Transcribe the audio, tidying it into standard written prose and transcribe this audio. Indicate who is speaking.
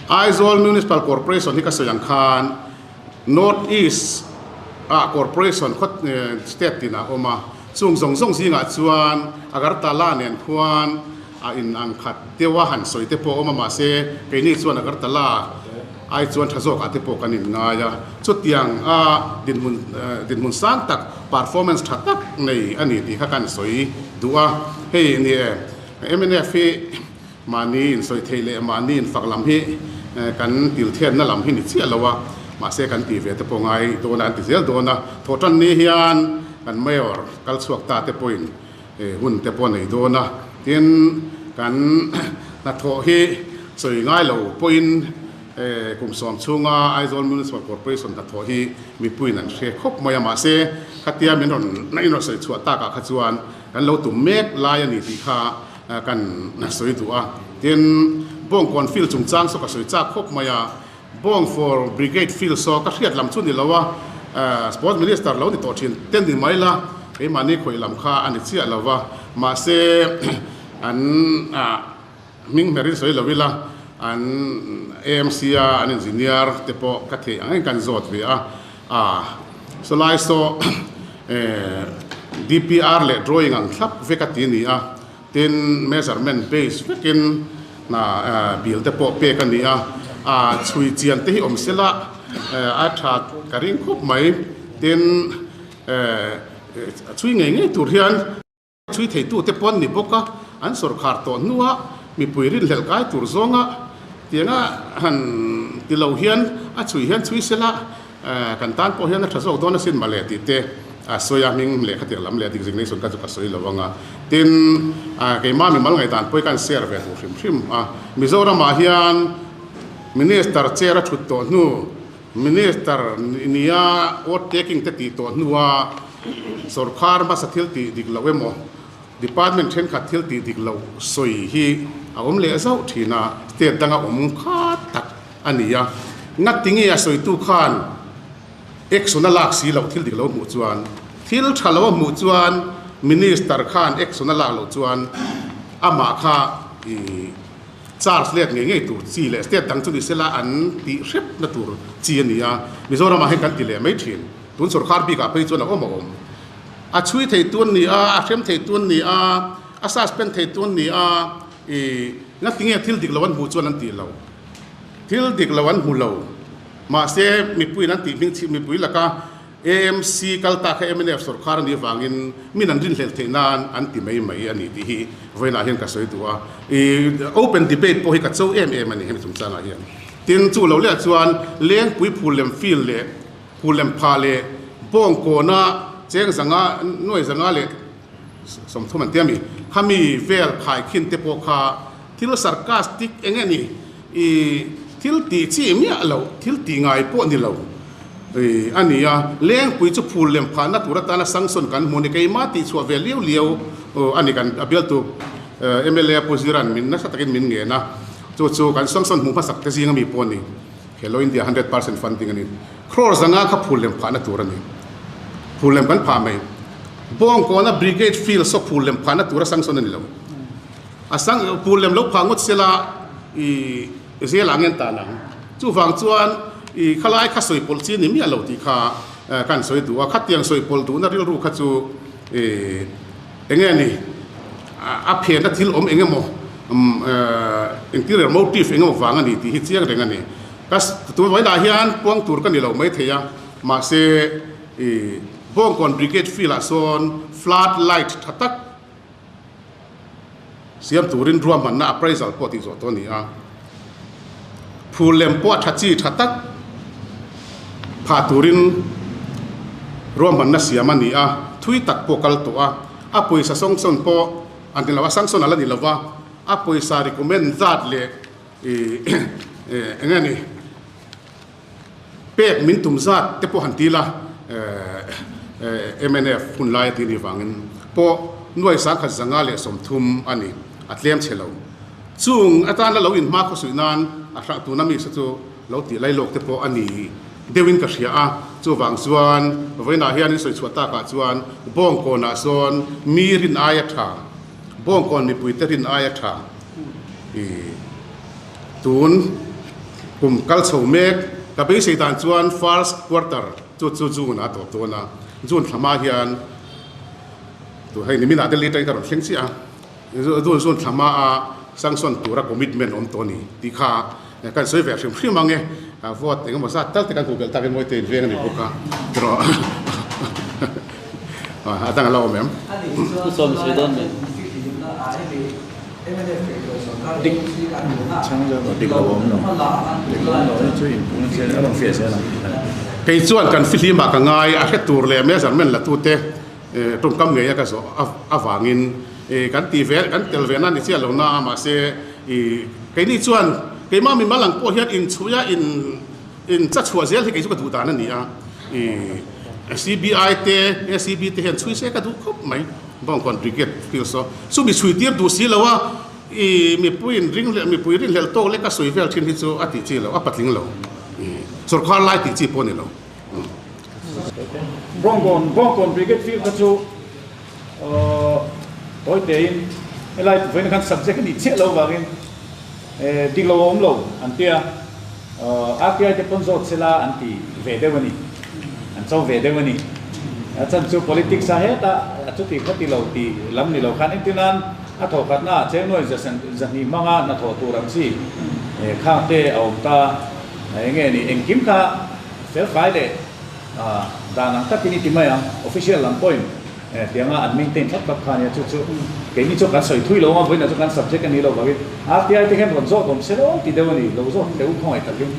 Speaker 1: Aizawl Municipal Corporation hi ka sawi ang khan North East ah Corporation khaw state tinah a awm a, chung zawng zawng zingah chuan Agartala nen khuan a in ang khat deuh a han sawi te pawh a awm a, mahse keini chuan Agartala ai chuan tha zawkah te pawh kan in ngai a, chutiang a dinhmun dinhmun sang tak performance tha tak nei a ni tih kha kan sawi duh a, hei ni e mnf hi Mahni insawi theih leh mahni infak lam hi kan tilthiatna lam hi ni chiah lo a, mahse kan tih ve te pawh ngai dawn a, an ti zel dawn a. Thawhtan ni hian kan Mayor kal chhuak ta te pawhin hun te pawh a nei dawn a, tin kan hnathawh hi sawi ngai lo pawhin kum sawm chhunga Aizawl Municipal Corporation hnathawh hi mipuiin an hre khawp mai a, mahse khatia min rawn in rawn sawi chhuah takah kha chuan kan lo tum mek lai a ni tih kha Kan sawi duh a, tin Bawngkawn field chungchang saw ka sawi chak khawp mai a, Bawng for Brigade field saw ka hriat lam chu ni lo a, Sports Minister lo ni tawh thin te ni mai la, keimahni khawih lam kha a ni chiah lo va, mahse an hming hmerin sawi lo ila, an AMC a an engineer te pawh ka theih ang engin kan zawt ve a, Sawlai saw DPR leh drawing ang thlap vek a ti a ni a, tin measurement base vekin hna bill te pawh pek a ni a, chhui chian te hi awm sela a tha ka ring khawp mai, tin chhui ngei ngei tur hian. Chhui theitute pawh an ni bawk a, an sawrkhar tawh hnua mipui rinhlelh kai tur zawnga tianga han ti lo hian a chhui hian chhui sela kan tan pawh hian a tha zawk dawn asin mawle tih te a sawi a, hming leh khatiang lam leh designation kha chu ka sawi lo ang a. Tin, keimah mimal ngaihdan pawh hi ka share ve duh hrim hrim a, Mizoramah hian Minister chair a thut tawh hnu, Minister nia vote taking te tih tawh hnua sorkar hmasa thil tih dik loh emaw department thenkhat thil tih dik loh sawi hi a awm leh zauh thin a, state danga awm kha tak a ni a. Ngatinge a sawitu khan action a lak si loh thil dik lo hmuh chuan, thil tha lo a hmuh chuan minister khan action a lak loh chuan amah kha ih Charge let ngei ngei tur chi leh state dang chu ni sela an tih hrep na tur chi a ni a, Mizoram ah hian kan ti leh mai thin. Tun sorkar bik ah phei chuan a awm a awm. A chhui thei tu an ni a, a hrem thei tu an ni a, a suspend thei tu an ni a, ih ngatinge thil dik lo an hmuh chuan an tih lo. Thil dik lo an hmu lo. Mahse mipuiin an tih hming chhi mipui laka AMC kal ta kha mnf sorkar a nih avangin min an rinhlelh theih nan an ti mai mai a ni tih hi vawiinah hian ka sawi duh a. I open debate pawh hi ka cho em em a ni hemi chungchangah hian. Tin, chu lo leh chuan Lengpui phul lem field leh phul lem phah leh Bawngkawna cheng zanga nuai zanga leh 30 an ti a mi, khami vel khaikhin te pawh kha thil sarcastic eng nge ni I thil tih chi miah loh, thil tih ngai pawh ni lo a ni a. Lengpui chu phul lem phahna tur atana sanction kan hmu a ni. Keimah tih chhuah ve liau liau a ni. Kan a bialtu mla Pu Ziran min nasa takin min ngen a, chu chu kan sanction hmuh hmasak te zinga mi pawh a ni. Khelo India 100% funding a ni. Crore zanga kha phul lem phahna tur a ni. Phul lem kan phah mai. Bawngkawna Brigade Field saw phul lem phahna tura sanction a ni lo. A sang phul lem lo phah ngawt sela i zel ang en tan ang. Chuvang chuan i khalai kha sawi pawlh chi a ni miah lo tih kha kan sawi duh a. Khatiang sawi pawlh duhna rilru kha chu i eng nge ni a phenna thil awm eng emaw interior motive eng emaw vang a ni tih hi chiang reng a ni. Ka tun vawilah hian puang tur ka ni lo maithei a, mahse i Bawngkawn Brigade field ah sawn flood light tha tak Siam turin ruahmanna appraisal pawh tih zawh tawh a ni a. Phul lem pawh a tha chi tha tak phah turin ruahmanna siam a ni a, thui tak pawh kal tawh a. A pawisa sanction pawh an ti lo a, sanction a la ni lo va, a pawisa recommend zat leh ih eng nge ni pek min tum zat te pawh han ti la, mnf hun lai a tih ni vangin pawh nuai 1530 a ni, a tlem chhe lo. Chung atana lo inhma khawsuih nan a hrang tuna mi sa chu lo tih lai lawk te pawh a ni deuhin ka hria a, chuvang chuan vawiinah hian in sawi chhuah takah chuan Bawngkawnah sawn mi rin aia tha, Bawngkawn mipuite rin aia tha i tun. Kum kal chho mek ka beisei dan chuan first quarter chu chu June a tawp dawn a, June thla hma hian tu hei nimin ah Delhi atangin ka rawn thleng chiah a, June June thla hma a sanction tura commitment awm tawh a ni tih kha kan sawi ve hrim hrim ang e, vote eng emaw zat tal te kan hmuh belh takin Mawite in veng a ni bawk a tiraw a dang a la awm em? Kei chuan kan fihlim ah ka ngai a hre tur leh measurement la tute tawngkam ngei a ka zawh avangin kan ti ve kan tel ve na ni chiah lo na a mahse keini chuan keimah mimal ang pawh hian inchhuih a in in cha chhuah zel hi kei chu ka duh dan a ni a CBI te ACB te hian chhui se ka duh khawp mai. Bawngkawn Brigade field saw chu mi chhui tir duh si lo a, i mipui in ring leh mipui rinhlelh tawk lek a sawi vel thin hi chu a tih chi lo, a patling lo. Sawrkhar lai tih chi pawh a ni lo.
Speaker 2: Bawngkawn Bawngkawn Brigade field kha chu tawi tein helai vawiin khan subject a nih chiah lo vangin dik lo a awm lo an tia, RTI te pawn zawt sela an ti ve deuh a ni. An cho ve deuh a ni. A chan chu politics a hetah a chuti khaw ti lo tih lam ni lo khan engtinan a thawkhatna ah chengnuai zahnih hmanga hnathawh tur ang chi khang te a awm ta. Eng nge ni engkim kha felfai leh dan ang takin i ti mai ang. Official lam pawhin tianga an maintain thlap thlap kha a nia. Chu chu keini chu kan sawi thui lo ang a, vawiinah chu kan subject a ni lo vangin RTI te hian rawn zawt awm se lo ti deuh a ni. Lo zawt teh u khawngaih takin.